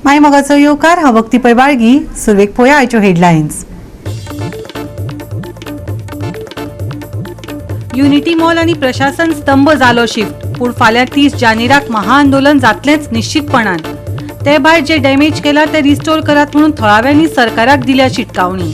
माय मोगाचो येवकार. हांव वक्ती पै बाळगी. सुरवेक पळोवया आयच्यो हेडलायन्स. युनिटी मॉल आनी प्रशासन स्तंभ जालो शिफ्ट. पूण फाल्यां 30 जानेराक महाआंदोलन जातलेंच निश्चितपणान. ते भायर जे डॅमेज केला ते रिस्टोर करात म्हणून थळाव्यांनी सरकाराक दिल्या शिटकावणी.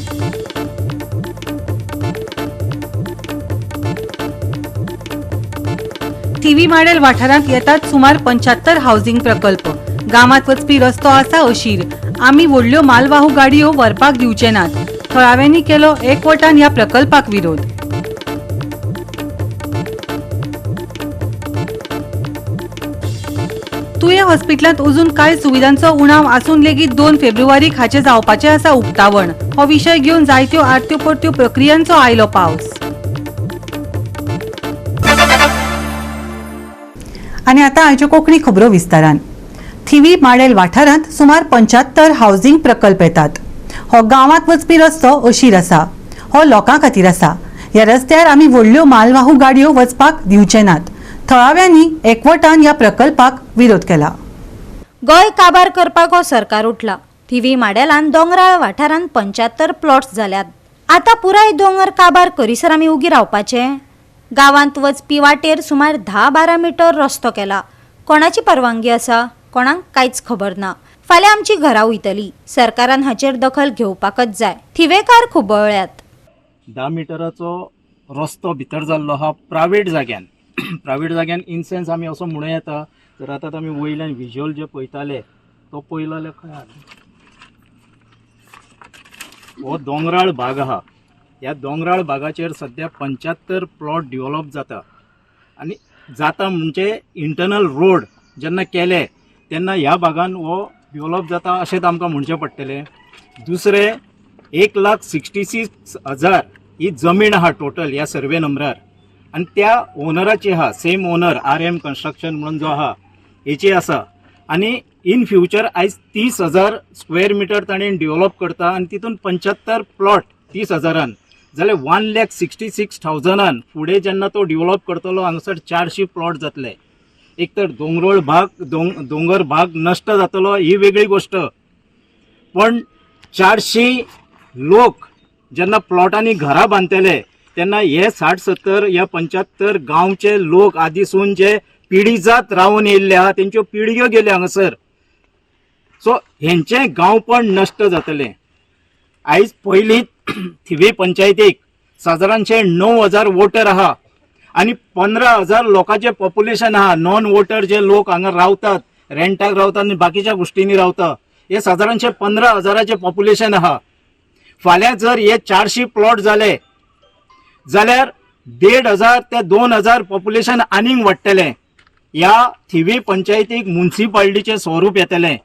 थिवी माडेल वाठारांत येतात सुमार 75 हावसिंग प्रकल्प. गांवांत वचपी रस्तो आसा अशीर. आमी व्हडल्यो मालवाहू गाडयो व्हरपाक दिवचे नात. थळाव्यांनी केलो एकवटान ह्या प्रकल्पाक विरोध. तुयें हॉस्पिटलांत अजून कांय सुविधांचो उणाव आसून लेगीत 2 फेब्रुवारीक हाचें जावपाचें आसा उक्तावण. हो विशय घेवन जायत्यो आरत्यो परत्यो प्रक्रियांचो आयलो पावस. आनी आतां आयच्यो कोंकणी खबरो विस्तारान. थिवी माडेल वाठारांत सुमार 75 हावसिंग प्रकल्प येतात. हो गांवांत वचपी रस्तो अशीर आसा. हो लोकां खातीर आसा. ह्या रस्त्यार आमी व्हडल्यो मालवाहू गाडयो वचपाक दिवचे नात. थळाव्यांनी एकवटान ह्या प्रकल्पाक विरोध केला. गोंय काबार करपाक हो सरकार उठला. थिवी माडेलान दोंगराळ वाठारांत 75 प्लॉट्स जाल्यात. आतां पुराय दोंगर काबार करीसर आमी उगी रावपाचे? गांवांत वचपी वाटेर सुमार 10-12 मिटर रस्तो केला. कोणाची परवानगी आसा? कोणाक कांयच खबर ना. फाल्यां आमची घरां वयतली. सरकारान हाचेर दखल घेवपाकच जाय. थिवेकार खुबळ्ळ्यात. 10 मिटराचो रस्तो भितर जाल्लो आहा प्रायवेट जाग्यान. प्रायवेट जाग्यान इन सेन्स आमी असो म्हणूं येता, जर आतां आमी वयल्यान विज्युअल जे पळयताले तो पळयलो जाल्यार खंय आहा, हो दोंगराळ भाग आहा. ह्या दोंगराळ भागाचेर सद्या 75 प्लॉट डिवॉलप जाता आनी जाता म्हणजे इंटरनल रोड जेन्ना केले तेन्ना ह्या भागान हो डिवॉलप जाता अशेंच आमकां म्हणचें पडटलें. दुसरें, 1,66,000 ही जमीन आहा टोटल ह्या सर्वे नंबरार आनी त्या ओनराची आहा, same owner R M construction म्हणून जो आहा हेची आसा. आनी इन फ्युचर आयज 30,000 स्क्वेअर मिटर ताणें डिवॉलप करता आनी तितून 75 प्लॉट 30,000 जाल्यार 1,66,000 फुडें जेन्ना तो डिवॉलप करतलो हांगासर 400 प्लॉट जातले. एक तर दोंगरोळ भाग दोंगर भाग नश्ट जातलो ही वेगळी गोश्ट, पण 400 लोक जेन्ना प्लॉटांनी घरां बांदतले तेन्ना हे 60-70 ह्या 75 गांवचे लोक आदीसून जे पिढी जात रावन येयल्ले आहा तेंच्यो पिळग्यो गेल्यो हांगासर. सो हेंचें गांवपण नश्ट जातलें. आयज पयलीं थिवी पंचायतीक सादारणशे 9,000 वोटर आहा आनी 15,000 लोकांचें पॉप्युलेशन आहा. नॉन वोटर जे लोक हांगा रावतात, रेंटाक रावतात आनी बाकीच्या गोश्टींनी रावता, हे सादारणशे 15,000 पॉप्युलेशन आहा. फाल्यां जर हे 400 प्लॉट जाले जाल्यार 1,500 ते 2,000 पॉप्युलेशन आनीक वाडटलें. ह्या थिवी पंचायतीक मुन्सिपाल्टीचें स्वरूप येतलें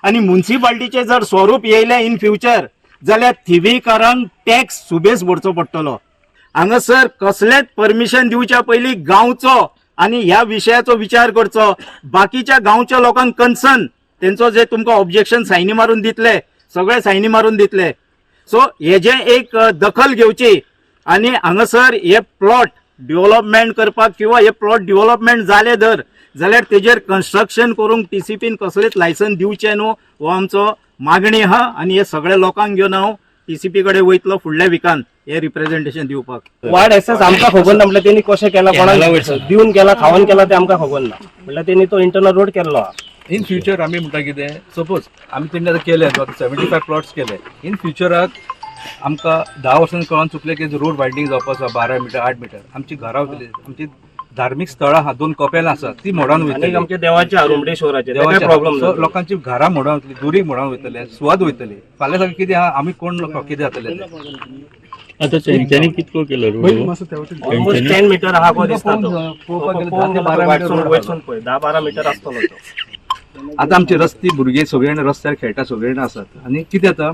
आनी मुन्सिपाल्टीचें जर स्वरूप येयलें इन फ्युचर जाल्यार थिवीकारांक टॅक्स सुबेज भरचो पडटलो. हांगासर कसलेंच परमिशन दिवच्या पयलीं गांवचो आनी ह्या विशयाचो विचार करचो. बाकीच्या गांवच्या लोकांक कन्सर्न तेंचो जे तुमकां ऑब्जेक्शन सायनी मारून दितले, सगळे सायनी मारून दितले. सो हेजें एक दखल घेवची आनी हांगासर हे प्लॉट डिवलपमेंट करपाक किंवा हे प्लॉट डिवलपमेंट जाले धर जाल्यार तेजेर कन्स्ट्रक्शन करूंक टीसीपीन कसलेच लायसन दिवचें न्हू हो आमचो मागणी आहा. आनी हे सगळे लोकांक घेवन हांव टीसीपी कडेन वयतलो फुडल्या विकान हे रिप्रेझेंटेशन दिवपाक. वार्ड एसेस आमकां खबर ना, म्हटल्यार तेणी कशें केला, कोणाक दिवन केला, खावन केला ते आमकां खबर ना. म्हटल्यार तेणी तो इंटरनल रोड केल्लो आहा. इन फ्युचर आमी म्हणटा कितें, सपोज आमी तेणी आतां केले, आतां 75 प्लॉट्स केले, इन फ्युचराक आमकां 10 वर्सांनी कळोन चुकलें की रोड वायडनींग जावपाचो 12 मिटर 8 मिटर, आमची घरां वतली, आमची धार्मीक स्थळां आहा, 2 कपेलां आसा ती मोडोन आनी वयतली, आमच्या देवाचे आहा रुमडेश्वराचे, तेका प्रॉब्लम. सो लोकांची घरां मोडोन वतली, दुरीग मोडोन वयतले, सुवात वयतली. फाल्यां सगळें कितें आहा, आमी कोण लोक कितें जातले तें. आता तेंच्यांनी कितको केलो रोड? ऑलमोस्ट 10 मिटर आहा गो दिसता तो. पळोवपाक गेल्यार 10 ते 12 मिटर रोड आहा. वयसून पळय 10-12 मिटर आसतलो तो. आतां आमचे रस्ते भुरगे सगळे जाण रस्त्यार खेळटा, सगळे जाण आसात आनी कितें जाता,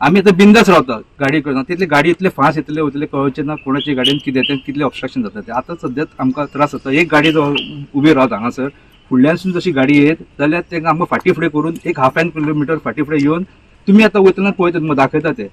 आमी आतां बिंदास रावता गाडी करना, तितली गाडी इतले फास्ट येतले वयतले कळचें ना कोणाची गाडयेन कितें तें कितलें ऑब्स्ट्रक्शन जाता तें. आतां सद्याक आमकां त्रास जाता. एक गाडी जर उबी रावता हांगासर, फुडल्यानसून जशी गाडी येत जाल्यार तांकां आमकां फाटीं फुडें करून एक हाफ एन किलोमिटर फाटीं फुडें येवन तुमी आतां वयतना पळयतात, तुमकां दाखयता ते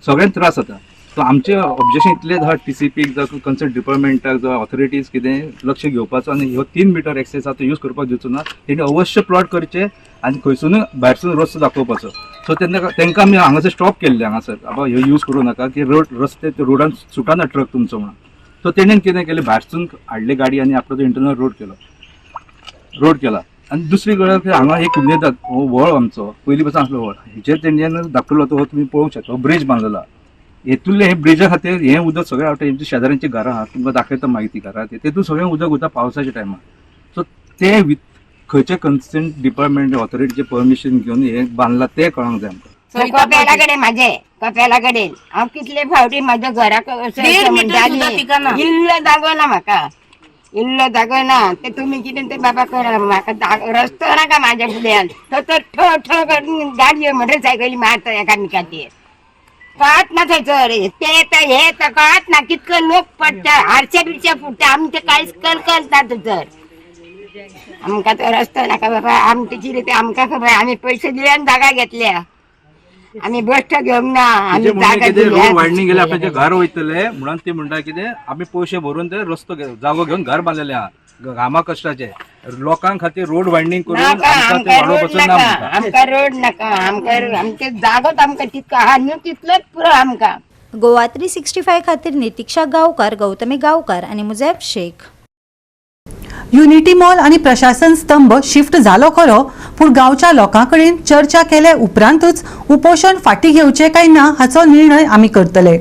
सगळ्यांक त्रास जाता. सो आमचें ऑब्जेक्शन इतलें आहा टीसीपीक जावं कन्सर्न डिपार्टमेंटाक जावं ऑथॉरिटीज कितें लक्ष घेवपाचो आनी ह्यो 3 मिटर एक्सेस आहा तो यूज करपाक दिवचो ना. तेणी अवश्य प्लॉट करचे आनी खंयसून भायरसून रस्तो दाखोवपाचो. सो तेन्ना तांकां आमी हांगासर स्टॉप केल्ले हांगासर, बाबा ह्यो यूज करूं नाका की रोड रस्ते रोडान सुटाना ट्रक तुमचो म्हणून. सो तेणेन कितें केलें, भायरसून हाडली गाडी आनी आपलो तो इंटरनल रोड केलो, रोड केला. आनी दुसरी गजाल की हांगा एक कुमनेदाद हो व्हळ आमचो पयलीं पासून आसलो व्हळ, हेचेर तेंच्यानी दाखयलो तो हो तुमी पळोवंक शकता, हो ब्रिज बांदलेलो. हेतूंतलें हे ब्रिजा खातीर हें उदक सगळें आवटा. हेमच्या शेजाऱ्यांची घरां आहा, तुमकां दाखयता मागीर ती घरां, तेतून सगळें उदक वता पावसाच्या टायमार. सो ते खंयचे कन्सर्न डिपार्टमेंट ऑथॉरिटीचें परमिशन घेवन हें बांदलां तें कळोंक जाय आमकां. कपेला कडेन, म्हाजे कपेला कडेन हांव कितले फावटी म्हाज्या घराक म्हणटा, इल्लो जागो ना म्हाका, इल्लो जागो ना. ते तुमी कितें ते बाबा करा, म्हाका रस्तो नाका म्हाज्या फुड्यान. तो तर ठ ठ करून गाडयो मोटरसायकली मारता एकामेकाचेर, कळत ना थंयसर ते येता हे येता कळत ना, कितको लोक पडटा, आरशे बिरशे फुट्टा, आमचे कांयच कलकलता थंयसर. आमकां तो रस्तो नाका बाबा, आमचे कितें ते आमकां खबर, आमी पयशे दिले आनी जागा घेतल्या, आमी बश्ट घेवंक ना. आमी जागा रोड वायडनींग गेले आपल्याचे घर वयतले म्हणून ते म्हणटा कितें आमी पयशे भरून ते रस्तो जागो घेवन घर बांदलेले आहा घामा कश्टाचे लोकां खातीर रोड वायडनींग करून आमकां ते वाडोवपाचो ना म्हणटा. आमकां रोड नाका, आमकां आमचे जागोच आमकां तितको आहा न्हू, तितलोच पुरो आमकां. गोवा 365 खातीर नितिक्षा गांवकार, गौतमी गांवकार आनी मुजैब शेख. युनिटी मॉल आनी प्रशासन स्तंभ शिफ्ट जालो खरो, पूण गांवच्या लोकां कडेन चर्चा केले उपरांतूच उपोशण फाटीं घेवचें काय ना हाचो निर्णय आमी करतले.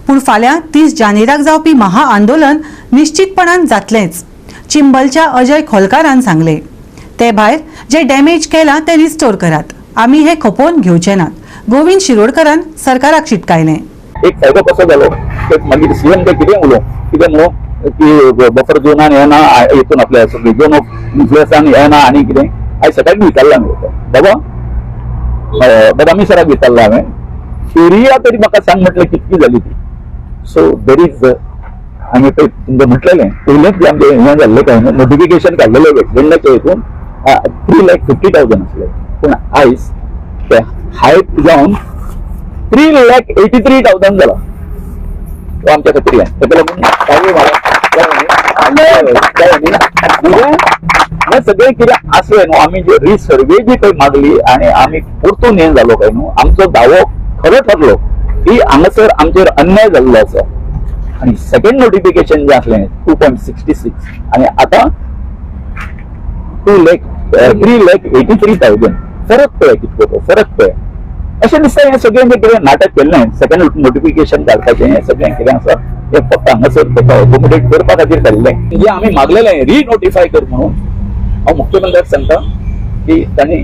पूण फाल्यां 30 जानेराक जावपी महाआंदोलन निश्चितपणान जातलेंच, चिंबलच्या अजय खोलकारान सांगले. ते भायर जे डॅमेज केलां तें रिस्टोर करात, आमी हे खपोवन घेवचे नात, गोविंद शिरोडकरान सरकाराक शिटकायलें. एक फायदो कसो जालो तर मागीर सीएम ते कितें उलोवं, कितें म्हणूं की बफर झोनान हें ना, हितून आपल्या सगळी झोन ऑफ इन्फ्लुएन्सान हें ना आनी कितें. आयज सकाळी विचारलां हांवें बाबा बदामी सराक विचारलां हांवें, एरिया तरी म्हाका सांग म्हटलें कितकी जाली ती. सो there is हांवें पळय तुमकां म्हटलेलें पयलेंच जें आमचें हें जाल्लें काय न्हू, नोटिफिकेशन काडलेलें वेटलँडाचें हितून 3,50,000 आसलें, पूण आयज ते हायट जावन 3,83,000 जाला. तो आमच्या खातीर हें ताका लागून म्हणजे हें सगळें कितें आसलें न्हू, आमी जे रिसर्वे जी पळय मागली आनी आमी परतून हें जालो काय न्हू, आमचो दावो खरो ठरलो की हांगासर आमचेर अन्याय जाल्लो आसा. आनी सेकंड नोटिफिकेशन जें आसलें 2.66 आनी आतां 3,83,000, फरक पळय कितको तो फरक पळय. अशें दिसता हें सगळें जें कितें नाटक केल्लें सेकंड नोटिफिकेशन घालपाचें हें सगळें कितें आसा हें फक्त हांगासर ताका अकोमोडेट करपा खातीर घाल्लें. जें आमी मागलेलें रिनोटिफाय कर म्हणून, हांव मुख्यमंत्र्याक सांगता की तांणी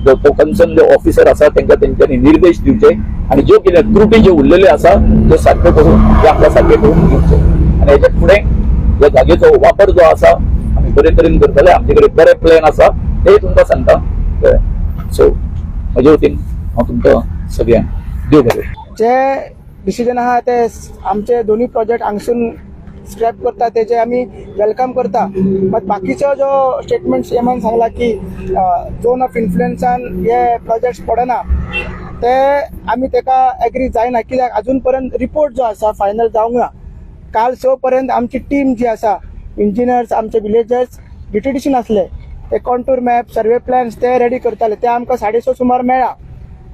जो तो कन्सर्न जो ऑफिसर आसा तांकां तेंच्यांनी निर्देश दिवचे आनी ज्यो कितें त्रुटी ज्यो उरलेल्यो आसा त्यो सारक्यो करून ते आमकां सारके करून दिवचे. आनी हेच्या फुडें ह्या जागेचो वापर जो आसा आमी बरे तरेन करतले. आमचे कडेन बरे प्लॅन आसा ते तुमकां सांगता. सो म्हजे वतीन हांव तुमकां सगळ्यांक देव बरें. जे डिसिजन आहा ते आमचे दोन्ही प्रोजेक्ट हांगसून स्क्रॅप करता तेजे आमी welcome करता. बट बाकीचो जो स्टेटमेंट सीएमान सांगला की झोन ऑफ इन्फ्लुएन्सान हे प्रोजेक्ट्स पडना ते आमी तेका एग्री जायना, कित्याक अजून पर्यंत रिपोर्ट जो आसा फायनल जावंक ना. काल 6 पर्यंत आमची टीम जी आसा इंजिनियर्स आमचे विलेजर्स डीटीडीसीन आसले ते कॉन्टूर मॅप सर्वे प्लॅन्स ते रेडी करताले, ते आमकां 6:30 सुमार मेळ्ळा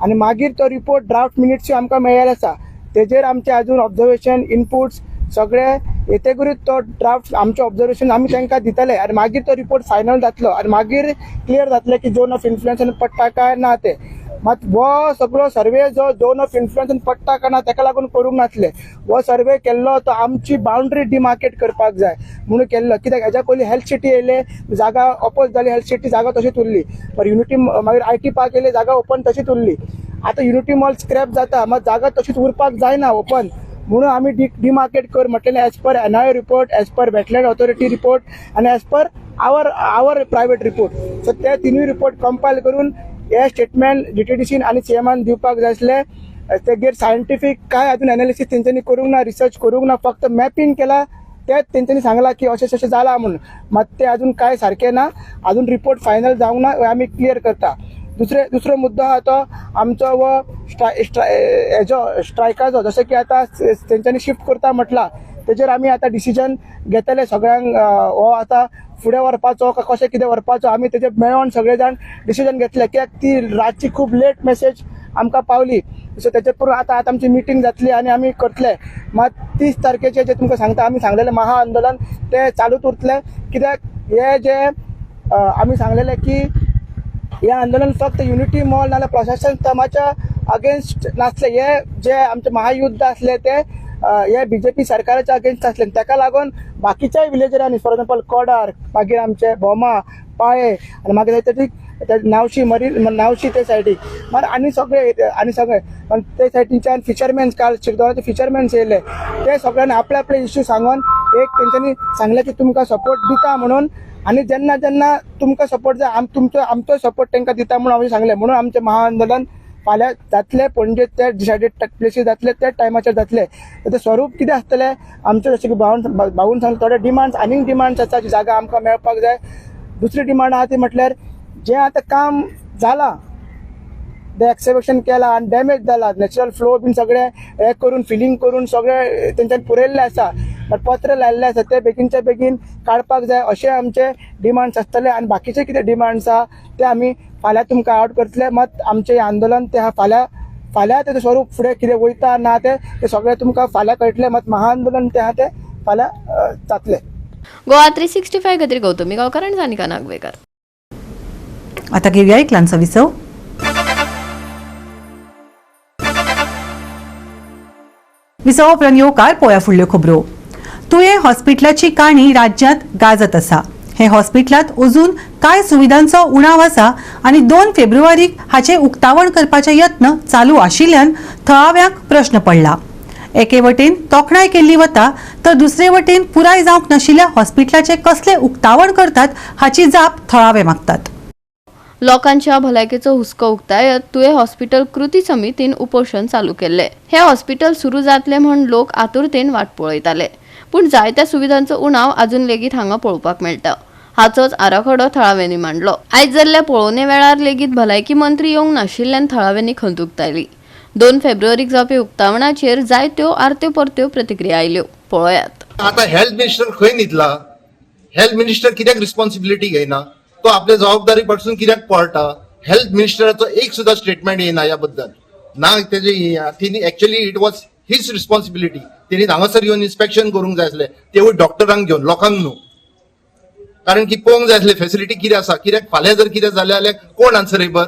आनी मागीर तो रिपोर्ट ड्राफ्ट मिनिट्सूय आमकां मेळ्ळेले आसा. तेजेर आमचे अजून ऑब्जर्वेशन इनपुट्स सगळे येतेकूच तो ड्राफ्ट आमचे ऑब्जर्वेशन आमी तांकां दितले आनी मागीर तो रिपोर्ट फायनल जातलो आनी मागीर क्लियर जातलें की झोन ऑफ इन्फ्लुएन्सान पडटा काय ना ते. मात हो सगळो सर्वे जो झोन ऑफ इन्फ्लुएन्सान पडटा काय ना ताका लागून करूंक नासले. हो सर्वे केल्लो तो आमची बाउंड्री डिमार्केट करपाक जाय म्हणून केल्लो, कित्याक हेज्या पयलीं हेल्थ सिटी येयले जागा ओपोज जाली, हेल्थ सिटी जागा तशीच उरली, पर युनिटी मागीर I T park येयले जागा ओपन तशीच उरली. आतां युनिटी मॉल स्क्रॅप जाता मात जागा तशीच उरपाक जायना ओपन, म्हणून आमी डिमार्केट कर म्हटलें as per NIO report, as per wetland authority report आनी as per our private report. So ते तिनूय रिपोर्ट कंपायल करून हे स्टेटमेंट डीटीडीसीन आनी सीएमान दिवपाक जाय आसलें. तेगेर सायंटिफीक काय अजून एनालिसीस तेंच्यांनी करूंक ना, रिसर्च करूंक ना, फक्त मॅपिंग केला तेच तेंच्यांनी सांगलां की अशें अशें जालां म्हणून. मात ते अजून काय सारकें ना, अजून रिपोर्ट फायनल जावंक ना, आमी क्लियर करता. दुसरो मुद्दो आहा तो आमचो हो हेजो स्ट्रायकाचो, जशें की आतां तेंच्यांनी शिफ्ट करता म्हटलां तेजेर आमी आतां डिसिजन घेतले सगळ्यांक. हो आतां फुडें व्हरपाचो काय कशें कितें व्हरपाचो आमी तेजे मेळोन सगळे जाण डिसिजन घेतले, कित्याक ती रातची खूब लेट मेसेज आमकां पावली. सो तेचे पुरो आतां आतां आमची मिटींग जातली आनी आमी करतले. मात 30 तारखेचे जे तुमकां सांगता आमी सांगलेलें महा आंदोलन तें चालूच उरतलें, कित्याक हे जे आमी सांगलेलें की हे आंदोलन फक्त युनिटी मॉल नाल्यार प्रशासन स्तंभाच्या अगेन्स्ट नासलें, हे जे आमचें महायुद्ध आसलें तें हे बीजेपी सरकाराच्या अगेन्स्ट आसलें. ताका लागून बाकीच्याय विलेजरांनी फॉर एग्जाम्पल कोडार, मागीर आमचे भोमा, पाळे आनी मागीर ते नावशी मरी नावशी ते सायडीक मागीर आनी सगळे आनी सगळे पण ते सायडीच्यान फिशरमॅन्स काल शिरदोनाचे फिशरमॅन्स येयले, ते सगळ्यांनी आपले आपले इश्यू सांगून एक तेंच्यांनी सांगलें की तुमकां सपोर्ट दिता म्हणून, आनी जेन्ना जेन्ना तुमकां सपोर्ट जाय तुमचो आमचो सपोर्ट तांकां दिता म्हणून आमी सांगलें. म्हणून आमचें महाआंदोलन फाल्यां जातलें, पणजे ते डिसायडेड प्लेसीस जातले, त्या टायमाचेर जातलें. तें स्वरूप कितें आसतलें आमचें, जशें की भाऊन सांगलें थोडे डिमांड्स आनीक डिमांड्स आसा, जी जागा आमकां मेळपाक जाय. दुसरी डिमांड आहा ती म्हटल्यार जें आतां काम जालां, तें एक्सकेवेशन केलां आनी डॅमेज जाला, नॅचरल फ्लो बीन सगळें हें करून फिलींग करून सगळें तेंच्यांनी पुरयल्लें आसा, बट पत्र लायिल्लें आसा ते बेगीनच्या बेगीन काडपाक जाय अशें आमचे डिमांड्स आसतले. आनी बाकीचे कितें डिमांड्स आहा ते आमी फाल्यां तुमकां आवट करतले. मात आमचें आंदोलन तें आहा फाल्यां फाल्यां तेजें स्वरूप फुडें कितें वयता ना तें सगळें तुमकां फाल्यां कळटलें. मात महाआंदोलन तें आहा तें फाल्यां जातलें. गोवा 365 खातीर गौतमी गांवकार आनी सानिका नागवेकर. आता घेऊया एक ल्हानसो विसव. विसवा उपरांत येवकार पोया फुडल्यो खबरो. तुयें हॉस्पिटलाची काणी राज्यांत गाजत आसा. हे हॉस्पिटलांत अजून कांय सुविधांचो उणाव आसा आनी 2 फेब्रुवारीक हाचें उक्तावण करपाचे यत्न चालू आशिल्ल्यान थळाव्यांक प्रश्न पडला. एके वटेन तोखणाय केल्ली वता तर दुसरे वटेन पुराय जावंक नाशिल्ल्या हॉस्पिटलाचें कसलें उक्तावण करतात हाची जाप थळावे मागतात. लोकांच्या भलायकेचो हुस्को उक्तायत तुयें हॉस्पिटल कृती समितीन उपोशण चालू केल्ले. हे हॉस्पिटल सुरू जातले म्हण लोक आतुरतेन वाट पळयताले, पूण जायत्या सुविधांचो उणाव अजून लेगीत हांगा पळोवपाक मेळटा. हाचोच आराखडो थळाव्यांनी मांडलो. आयज जाल्ल्या पळोवणे वेळार लेगीत भलायकी मंत्री येवंक नाशिल्ल्यान थळाव्यांनी खंत उक्तायली. 2 फेब्रुवारीक जावपी उक्तावणाचेर जायत्यो आरत्यो परत्यो प्रतिक्रिया आयल्यो, पळयात. आता हेल्थ मिनिस्टर खंय न्हिदला? हेल्थ मिनिस्टर कित्याक रिस्पॉन्सिबिलिटी घेयना? तो आपल्या जबाबदारी पासून कित्याक पळटा? हेल्थ मिनिस्टराचो एक सुद्धा स्टेटमेंट येयना ह्या बद्दल ना. तेजे तेणी actually it was his responsibility. तेणी हांगासर येवन इन्स्पेक्शन करूंक जाय आसलें, तेवूय डॉक्टरांक घेवन, लोकांक न्हू. कारण की पळोवंक जाय आसलें फेसिलिटी कितें आसा. कित्याक फाल्यां जर कितें जालें जाल्यार कोण आन्सरेबल?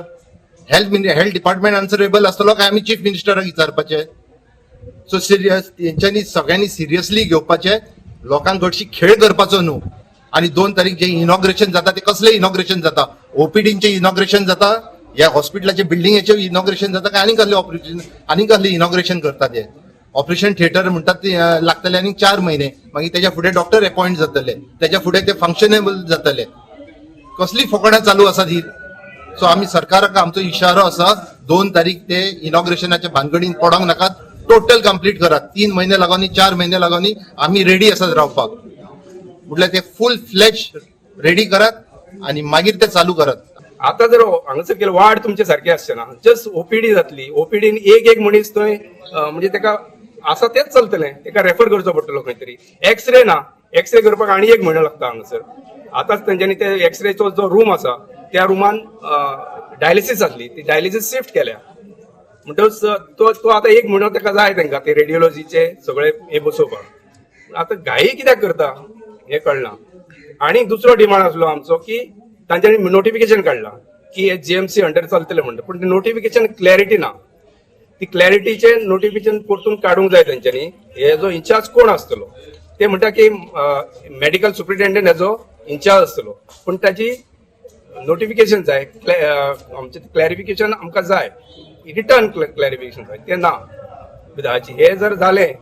हेल्थ डिपार्टमेंट आन्सरेबल आसतलो काय आमी चीफ मिनिस्टराक विचारपाचें? सो सिरियस तेंच्यांनी सगळ्यांनी सिरियसली घेवपाचें, लोकांक हरशी खेळ करपाचो न्हू. आणि 2 तारीख जे इनॉग्रेशन जाता ते कसले इनॉग्रेशन जाता? ओपीडींचे इनॉग्रेशन जाता, ह्या हॉस्पिटलाचे बिल्डिंगेचे इनॉग्रेशन जाता काय आनी कसले ऑपरेशन आनी कसले इनॉग्रेशन करता ते? ऑपरेशन थिएटर म्हणटात ते लागतले आनी 4 महिने, मागीर तेच्या फुडें डॉक्टर अपॉयंट जातले, तेच्या फुडें ते फंक्शनेबल जातले. कसली फकाणां चालू आसात ही? सो आमी सरकाराक आमचो इशारो आसा, 2 तारीख ते इनॉग्रेशनाच्या भानगडीन पडोंक नाकात, टोटल कंप्लीट करात. 3 महिने लागोनी, 4 महिने लागोनी, आमी रेडी आसात रावपाक. म्हटल्यार ते फूल फ्लॅश रेडी करात आणि मागीर ते चालू करात. आता जर हांगासर केलं वार्ड तुमचे सारखे आसचे ना, जस्ट ओपीडी जातली. ओपीडीन एक एक मनीस थंय म्हणजे तेका आसा तेच चलतलें, तेका रेफर करचो पडटलो खंय तरी. एक्सरे ना, एक्सरे करपाक आनी 1 म्हयनो लागता हांगासर. आतांच तेंच्यांनी ते एक्सरेचो जो रूम आसा त्या रुमान डायलिसीस आसली, ती डायलिसीस शिफ्ट केल्या. म्हणटकच तो तो आतां 1 म्हयनो तेका जाय तेंकां ते रेडियोलॉजीचे सगळे हे बसोवपाक. आतां घाई कित्याक करता हें कळना. आनी दुसरो डिमांड आसलो आमचो की तांच्यांनी नोटिफिकेशन काडलां की हे जीएमसी अंडर चलतले म्हणटा, पूण नोटिफिकेशन क्लॅरिटी ना. ती क्लॅरिटीचे नोटिफिकेशन परतून काडूंक जाय तेंच्यांनी. हे जो इन्चार्ज कोण आसतलो ते म्हणटा की मेडिकल सुप्रिटेंडंट हेजो इन्चार्ज आसतलो, पूण ताची नोटिफिकेशन जाय, आमचें क्लॅरिफिकेशन आमकां जाय, रिटर्न क्लॅरिफिकेशन जाय, तें ना. हे जर जालें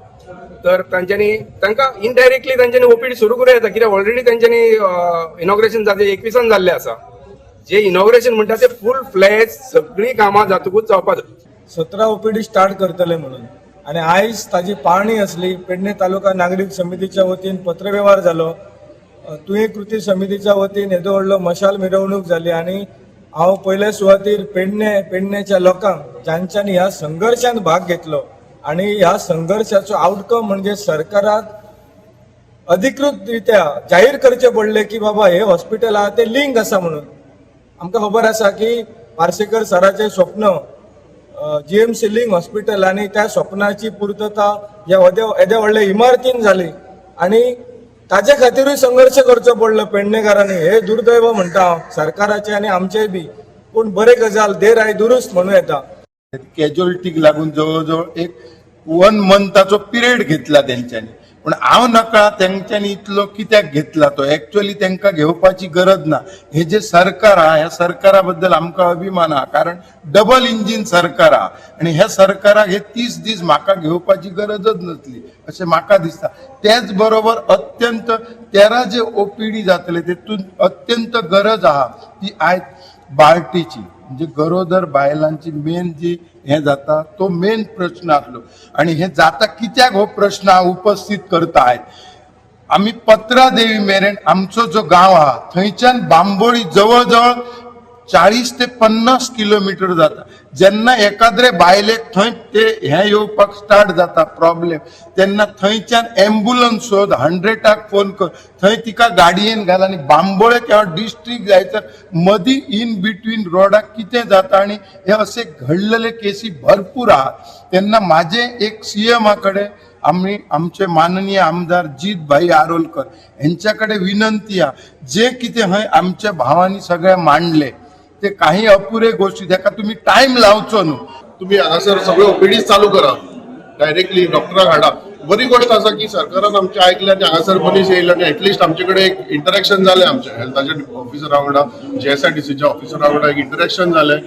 तर तांच्यांनी तांकां इनडायरेक्टली तांच्यांनी ओपीडी सुरू करूं येता, कित्याक ऑलरेडी तांच्यांनी इनॉग्रेशन जालें 21 जाल्लें आसा. जे इनॉग्रेशन म्हणटा ते फूल फ्लॅज सगळीं कामां जातकूच जावपा जाय. 17 ओपीडी स्टार्ट करतले म्हणून आनी आयज ताजी पाळणी आसली. पेडणे तालुका नागरीक समितीच्या वतीन पत्रवेव्हार जालो, तुयें कृती समितीच्या वतीन येदो व्हडलो मशाल मिरवणूक जाली. आनी हांव पयले सुवातीर पेडण्याच्या लोकांक जांच्यांनी ह्या संघर्शांत भाग घेतलो आनी ह्या संघर्शाचो आवटकम म्हणजे सरकाराक अधिकृतरित्या जाहीर करचें पडलें की बाबा हे हॉस्पिटल आहा तें लिंक आसा म्हणून. आमकां खबर आसा की पार्सेकर सराचें स्वप्न जीएमसी लिंक हॉस्पिटल आनी त्या स्वप्नाची पुर्तता ह्या येद्या व्हडल्या इमारतीन जाली आनी ताजे खातीरूय संघर्श करचो पडलो पेडणेकारांनी. हे दुर्दैव म्हणटा हांव सरकाराचें आनी आमचेय बी, पूण बरें गजाल देर आय दुरुस्त म्हणूं येता. कॅज्युअलिटीक लागून जवळ जवळ एक 1 मंथाचो पिरियड घेतला तेंच्यांनी. पूण हांव नकळा तेंच्यांनी इतलो कित्याक घेतला तो, एक्चुअली तेंकां घेवपाची गरज ना. हे जे सरकार आहा ह्या सरकारा बद्दल आमकां अभिमान आहा, कारण डबल इंजीन सरकार आहा आनी ह्या सरकाराक हे 30 दीस म्हाका घेवपाची गरजच नसली अशें म्हाका दिसता. तेच बरोबर अत्यंत 13 जे ओपीडी जातले तेतून अत्यंत गरज आहा ती आयज बाळटीची, म्हणजे गरोदर बायलांची मेन जी हें जाता तो मेन प्रश्न आसलो. आनी हें जाता कित्याक हो प्रश्न हांव उपस्थित करता आयज. आमी पत्रादेवी मेरेन आमचो जो गांव आहा थंयच्यान बांबोळी जवळ जवळ 40 ते 50 किलोमिटर जाता. जेन्ना एकाद्रे बायलेक थंय ते हें येवपाक स्टार्ट जाता प्रॉब्लेम, तेन्ना थंयच्यान एम्बुलन्स सोद, 100 फोन कर, थंय तिका गाडयेन घाल आनी बांबोळे किंवा डिस्ट्रिक्ट जायसर मदीं इन बिटवीन रोडाक कितें जाता. आनी हे असे घडलेले केसी भरपूर आहात. तेन्ना म्हाजें एक सीएमा कडेन आमी आमचे माननीय आमदार जीत भाई आरोलकर हेंच्या कडेन विनंती आहा, जे कितें हय आमच्या भावांनी सगळें मांडले ते काही अपुरे गोष्टी तेका तुम्ही टायम लावचो न्हू. तुम्ही हांगासर सगळे ओपीडीज चालू करा, डायरेक्टली डॉक्टराक हाडा. बरी गोष्ट आसा की सरकारान आमचें आयकलें आनी हांगासर मनीस येयले आनी एटलिस्ट आमचे कडेन एक इंटरेक्शन जालें आमच्या हेल्थाच्या ऑफिसरा वांगडा, जीएसआयडीसीच्या ऑफिसरा वांगडा एक इंटरेक्शन जालें.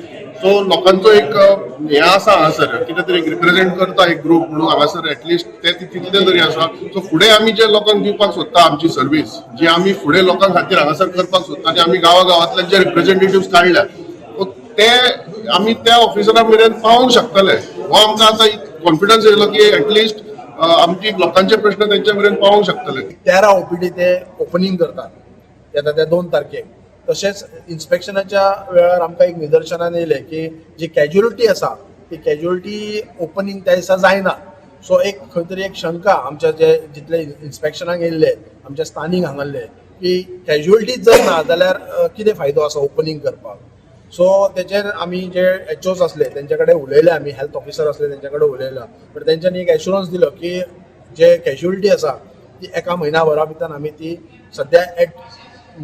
सो लोकांचो एक हें आसा हांगासर कितें तरी एक रिप्रेझेंट करता एक ग्रूप म्हणून हांगासर एटलिस्ट ते तितले तरी आसा. सो फुडें आमी जे लोकांक दिवपाक सोदता आमची सर्वीस जी आमी फुडें लोकां खातीर हांगासर करपाक सोदता आनी आमी गांवा गांवांतल्यान जे रिप्रेझेंटेटिव्ह काडल्या ते आमी त्या ऑफिसरा मेरेन पावोवंक शकतले. हो आमकां आतां कॉन्फिडन्स येयलो की एटलिस्ट आमची लोकांचे प्रश्न तेंच्या मेरेन पावोवंक शकतले. 13 ओपीडी ते ओपनींग करतात येता त्या 2 तारखेक. तशेंच इन्स्पेक्शनाच्या वेळार आमकां एक निदर्शनान येयलें की जी कॅज्युअलिटी आसा ती कॅज्युअलिटी ओपनींग त्या दिसा जायना. सो एक खंय तरी एक शंका आमच्या जे जितले इन्स्पेक्शनाक येयल्ले आमच्या स्थानीक हांगासरले की कॅज्युअलिटी जर ना जाल्यार कितें फायदो आसा ओपनींग करपाक. सो तेचेर आमी जे एचओस आसले तेंच्या कडेन उलयले, आमी हेल्थ ऑफिसर आसले तेंच्या कडेन उलयला, बट तेंच्यांनी एक एश्युरन्स दिलो की जे कॅज्युअलिटी आसा ती एका म्हयन्या भरा भितर आमी ती सद्या at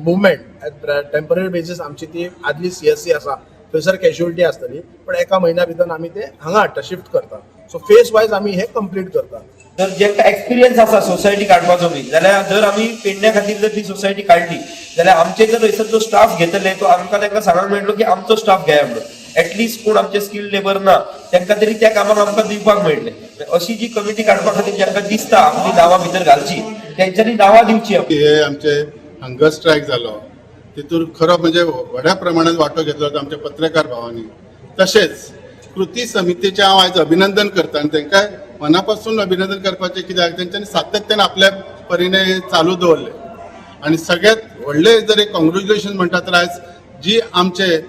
moment at temporary basis आमची ती आदली सीएचसी आसा थंयसर कॅज्युअलिटी आसतली, पण एका म्हयन्या भितर आमी ते हांगा हाडटा, शिफ्ट करता. सो फेज वायज आमी हे कंप्लीट करता. जर जेका एक्सपिरियन्स आसा सोसायटी काडपाचो बी जाल्यार, जर आमी पेडण्या खातीर जर ती सोसायटी काडली जाल्यार आमचे जर थंयसर जो स्टाफ घेतले तो आमकां तांकां सांगूंक मेळटलो की आमचो स्टाफ घेया म्हणून. एटलिस्ट कोण आमचे स्किल्ड लेबर ना तांकां तरी त्या कामाक आमकां दिवपाक मेळटलें. अशी जी कमिटी काडपा खातीर जांकां दिसता आपली नांवां भितर घालची, तेंच्यांनी नांवां दिवची. हे आमचे हंगर स्ट्रायक जालो तितूर खरो म्हणजे व्हड्या प्रमाणात वांटो घेतलो होतो आमच्या पत्रकार भावांनी. तशेंच कृती समितीचें हांव आयज अभिनंदन करता आनी तांकां मना पासून अभिनंदन करपाचें, कित्याक तेंच्यांनी सातत्यान आपल्या परीने चालू दवरलें. आनी सगळ्यात व्हडलें जर एक कॉंग्रेच्युलेशन म्हणटा तर आयज जी आमचे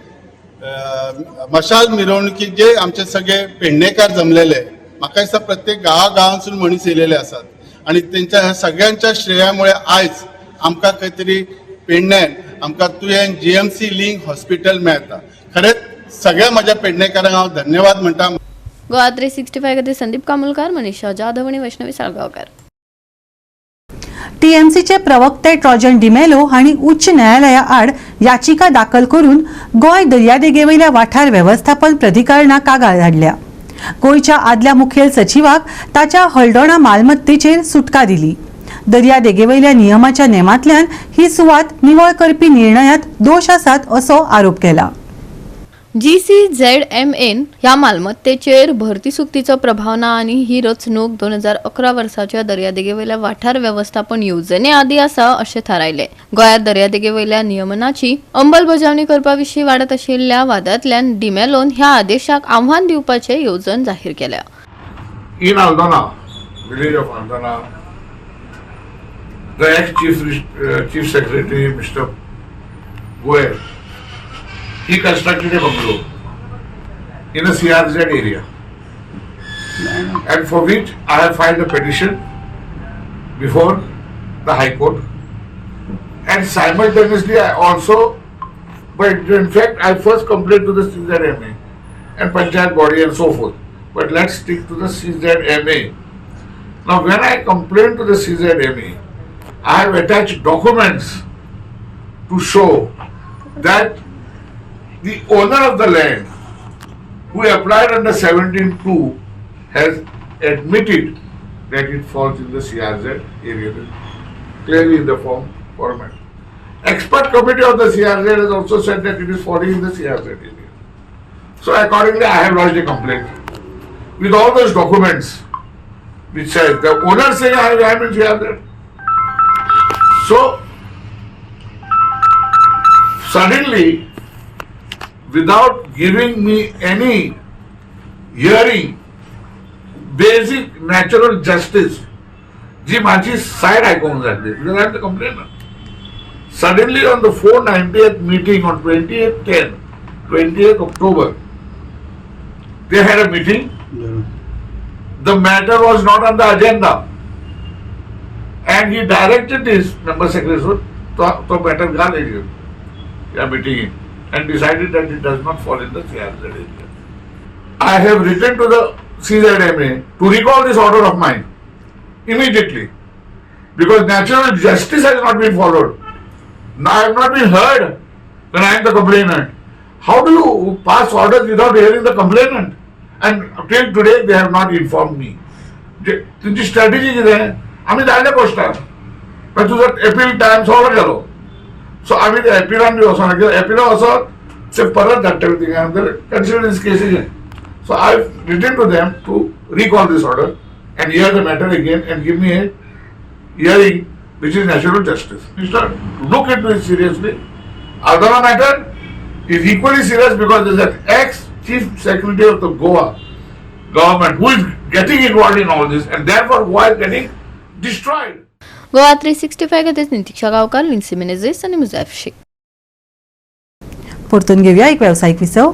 मशाल मिरवणुकीक जे आमचे सगळे पेडणेकार जमलेले, म्हाका दिसता प्रत्येक गांवा गांवांसून मनीस येयलेले आसात आनी तेंच्या ह्या सगळ्यांच्या श्रेयामुळे आयज आमकां खंय तरी पेडण्यान आमकां तुयें जीएमसी लिंक हॉस्पिटल मेळटा. खरेंच सगळ्या म्हज्या पेडणेकारांक हांव धन्यवाद म्हणटा. गोवा 365 खातीर संदीप कामुलकार, मनीषा जाधव आणि वैष्णवी साळगांवकार. टीएमसीचे प्रवक्ते ट्रॉजन डिमेलो हांणी उच्च न्यायालया आड याचिका दाखल करून गोंय दर्यादेगेवयल्या वाठार वेवस्थापन प्राधिकरणाक कागाळ धाडल्या. गोंयच्या आदल्या मुखेल सचिवाक ताच्या हल्दोणा मालमत्तेचेर सुटका दिली. दर्यादेगेवयल्या नियमाच्या नेमांतल्यान ही सुवात निवळ करपी निर्णयात दोश आसात असो आरोप केला. जीसीझेड एम एन ह्या मालमत्तेचेर भरती सुक्तीचो प्रभाव ना आनी ही रचणूक 2011 वर्साच्या दर्यादेगेवयल्या वाठार वेवस्थापन येवजणे आदी आसा अशें थारायलें. गोंयांत दर्यादेगेवयल्या नियमनाची अंमलबजावणी करपा विशीं वाडत आशिल्ल्या वादांतल्यान डिमेलोन ह्या आदेशाक आव्हान दिवपाचे येवजण जाहीर केल्या. In Aldona, village of Aldona, the ex-chief secretary, Mr. Goel, he constructed a bungalow in a CRZ area, and for which I have filed a petition before the High Court, and simultaneously I also, but in fact I first complained to the CZMA and Panchayat body and so forth. But let's stick to the CZMA. Now when I complained to the CZMA, I have attached documents to show that the owner of the land who applied under 17(2) has admitted that it falls in the CRZ area, clearly in the form format. Expert committee of the CRZ has also said that it is falling in the CRZ area. So accordingly, I have lodged a complaint with all those documents which says the owner saying I am in CRZ. So suddenly, without giving me any hearing, basic natural justice, जी माझी side आयकूंक जाय because I am the complainer. Suddenly on the 490th meeting on 28th October, they had a meeting. The matter was not on the agenda. And he directed his member secretary to matter घाल ह्या meeting and decided that it does not fall in the CRZ area. I have written to the CZMA to recall this order of mine immediately, because natural justice has not been followed. Now I have not been heard when I am the complainant. How do you pass orders without hearing the complainant? And till today they have not informed me. तुमची strategy कितें? आमी धाडले पोस्टार, पण तुजो appeal time सगळो गेलो. So आमी ते एपिलान बी वचोना, कित्याक एपिला वचत ते परत धाडटले थिंगा, consider this case again. So I have written to them to recall this order and hear the matter again and give me a hearing which is natural justice. Minister, look into it seriously. Aldona matter is equally serious because there is an ex-chief secretary of the Goa government who is getting involved in all this and therefore Goa is getting destroyed. Goa 365 खातीर नितीक्षा गांवकार, लिन्सी मिनेझीस आनी मुजैफ शेख. परतून घेवया एक वेवसायीक विसव.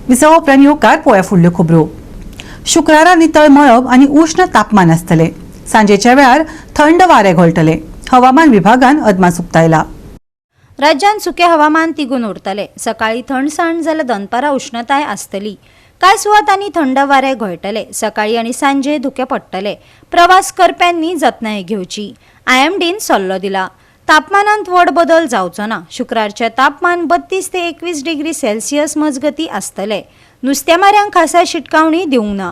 विसवा उपरांत येवकार पळोवया फुडल्यो खबरो. शुक्रारा नितळ मळब आनी उश्ण तापमान आसतलें. सांजेच्या वेळार थंड वारें घोळटलें. हवामान विभागान अदमास उक्तायला. राज्यांत सुकें हवामान तिगून उरतलें. सकाळी थंडसाण जाल्यार दनपारां उश्णताय आसतली. कांय सुवातांनी थंड वारें घोळटलें. सकाळी आनी सांजे धुकें पडटलें. प्रवास करप्यांनी जतनाय घेवची. आयएमडीन सल्लो दिला. तापमानांत व्हड बदल जावचो ना. शुक्रारचें तापमान 32 ते 21 डिग्री सेल्सियस मजगती आसतलें. नुस्तेमाऱ्यांक खासा शिटकावणी दिवंक ना.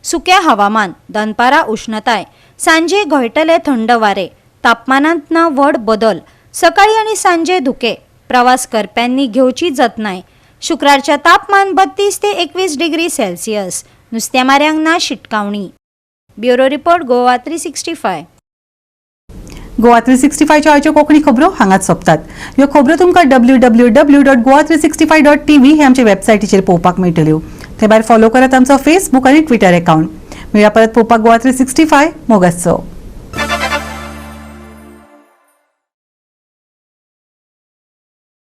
सुकें हवामान, दनपारां उश्णताय, सांजे घोळटले थंड वारें, तापमानांत ना व्हड बदल, सकाळी आनी सांजे धुकें. प्रवास करप्यांनी घेवची जतनाय. शुक्रारचें तापमान 32 ते 21 डिग्री सेल्सियस. नुस्तेमाऱ्यांक ना शिटकावणी. Bureau report, Goa 365. Goa 365च्यो आयच्यो कोंकणी खबरो हांगाच सोंपतात. ह्यो खबरो तुमकां www.goa365.tv हे आमचे वेबसायटीचेर पळोवपाक मेळटल्यो. ते भायर फॉलो करात आमचो फेसबूक आनी ट्विटर अकाउंट. मेळया परत पळोवपाक गोवा 365. मोगाचो.